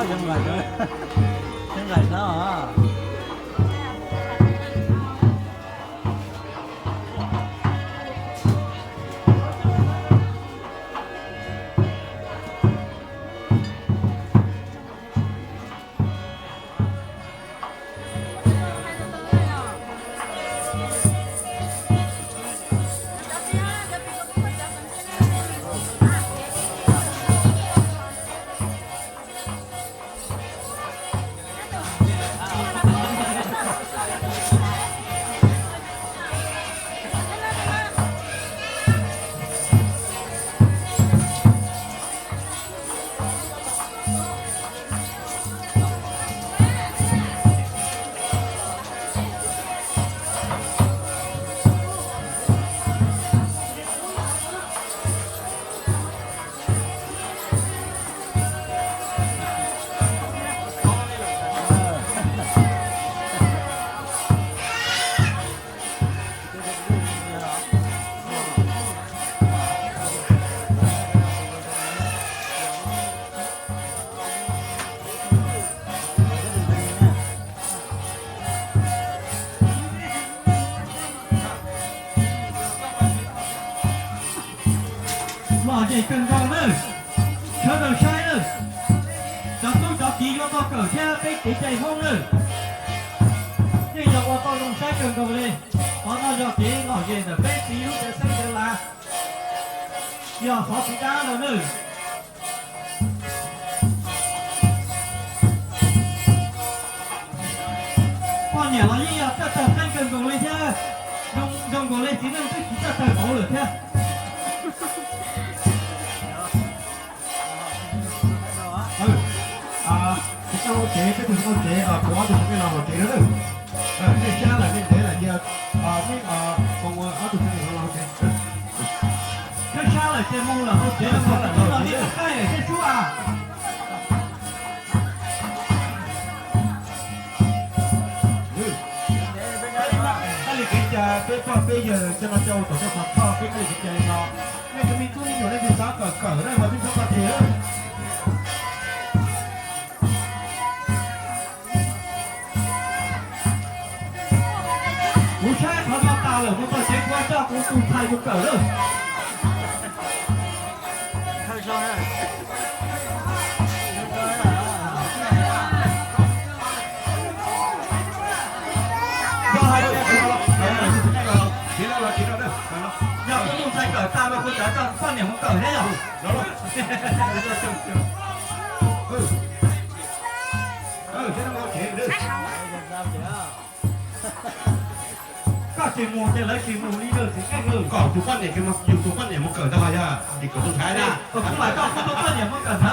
Zoo nqaim, zoo nqaim no. Lom zem kawg nkaus nawb, sawv daws saib nawb, cov tub cov kiv yuav tau kawm thiab peb kev cai Hmoob nawb. Yeej yog ua tau zoo saib kawg nkaus li. Qhov no yog kev lom zem ntawm peb txiv lub cawv xeeb cawv lav, yog xov xwm dab no nawb. Poj niam los yeej yog txawj tawg qeej kawg nkaus li thiab, zoo nkaus li txiv neej twb tsis txawj tawg vauv lawm thiab. Tsis tau ua tsev, peb tug tsis tau tsev, kuv ob tug txiv neej los hauv tsev na. Nej sab lawm nej ntev lawm cia, nej ua ob tug txiv neej los hauv tsev. Sab sab lawm ces mus lawm hauv tsev, los tib qaij seb sub a. Kab li kev cai peb pog peb yawg coj no coj ua tom tej qhov kho peb kab li kev cai li no. Nej cov me tub me nyuam nej tsis xav kawm kawm na, mas twb txhob pab thiab. Kuv saib qhov no tas lawm mus txog tsev kuv coj kuv tus ntxhais mus kawm lawm. Yog kuv tus ntxhais kawm tas mas kuv txawm coj poj niam mus kawm thiab yog. Koj tsis mus ces lawv tsis mus li, kom tus poj niam, yus tus poj niam mus kawm tau yog tim kuv tus ntxhais na. Kuv mam coj kuv tus poj niam mus kawm na.